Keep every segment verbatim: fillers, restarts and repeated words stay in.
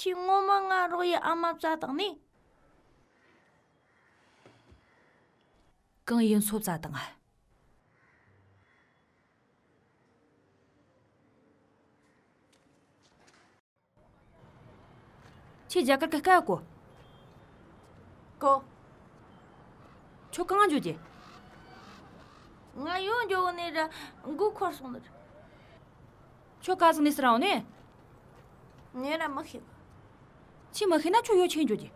ཁྱེད་ངོ་མ་ང་རོགས་ཡི་ཨ་མ་བཙལ་བཏང་ནི། གང་ཡིན་སོ་བཙལ་བཏང་ང་། ཁྱེད་རྒྱ་གར་གི་སྐད་གོ། གོ། ཁྱོད་གང་འགྱོ་རྒྱུ། ང་ཡོང་འགྱོ་ནི་ར་མགོ་འཁོར་སོང་ནི་ར། ཁྱོད་ག་ཟིག་ནས་སུ་ར་འོང་ནི། ངས་ར་མི་ཤེས་གི། ཁྱེད་མི་ཤེས་ན་ཁྱོད་ཡོ་ཆེན་འགྱོ་རྒྱུ།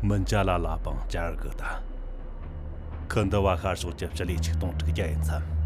མི་འཇའ་ལ་ལ་པང་བསྐྱར་གི་ད། ཁི་འདི་བ་ཤར་ཕྱོགས་ཀྱི་ཕྱི་ལས་ཆིག་སྟོང་དྲུག་བརྒྱ་ཡིན་མཚམས།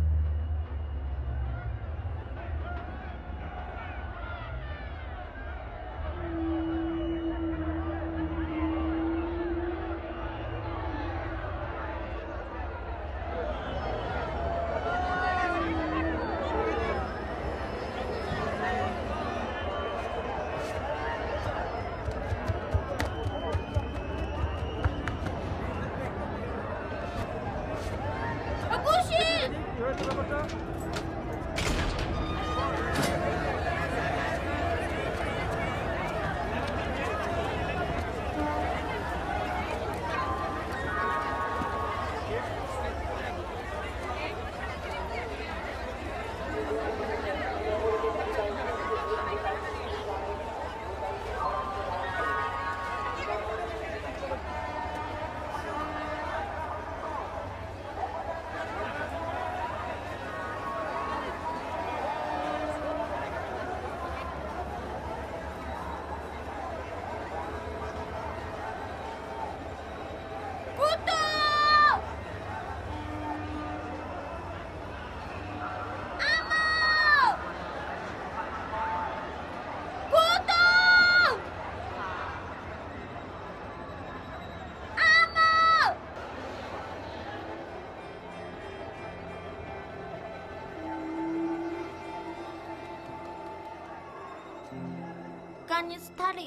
ཀ་ཉིས་ཐ་རེ།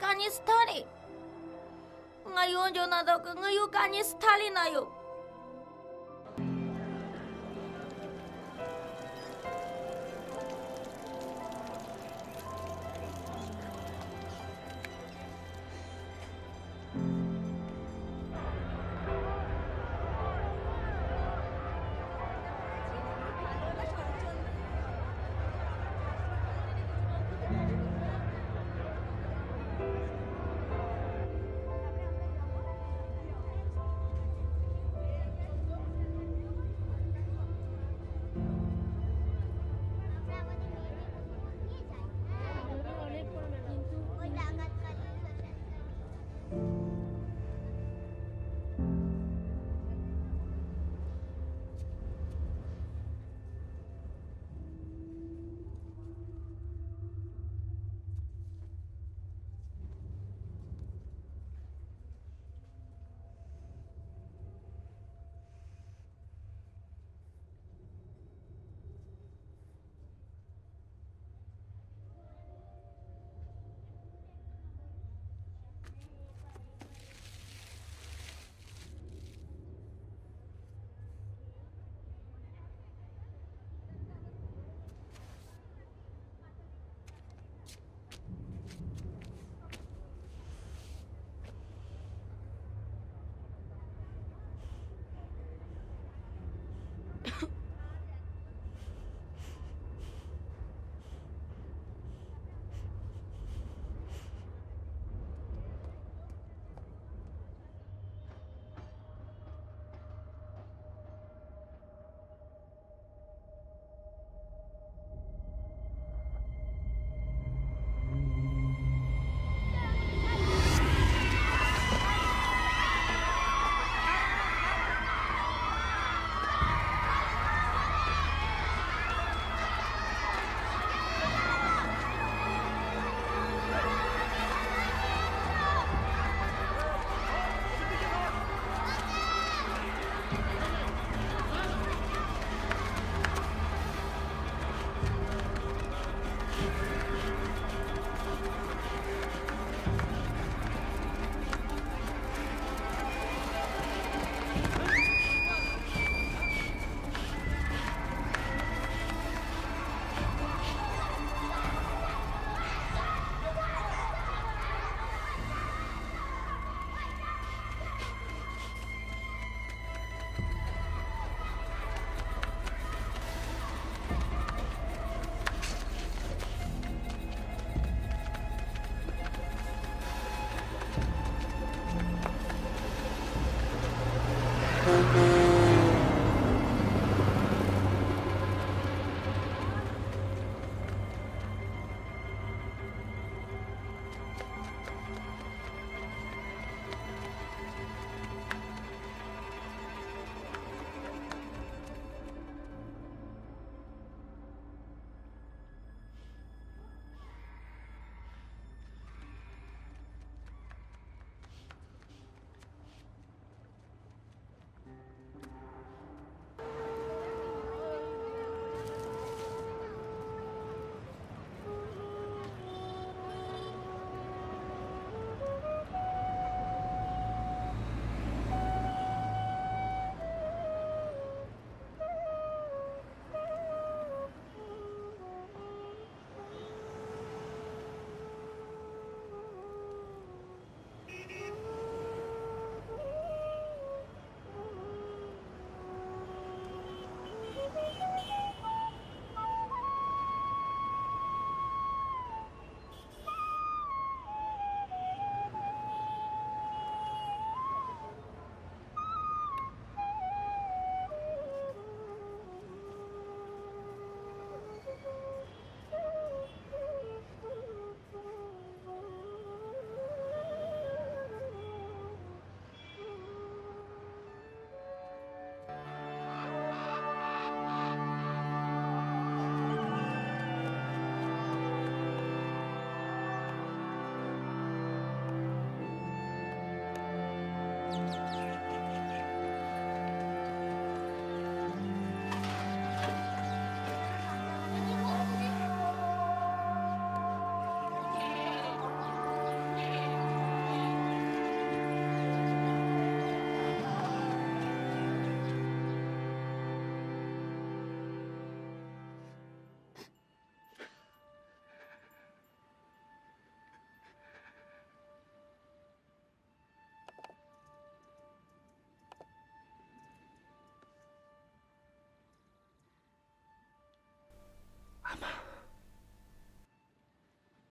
ཀ་ཉིས་ཐ་རེ། ང་ཡོང་འཇོག་ན་དོ་གི། ང་ཡོ་ཀ་ཉིས་ཐ་ལི་ན་ཡོ།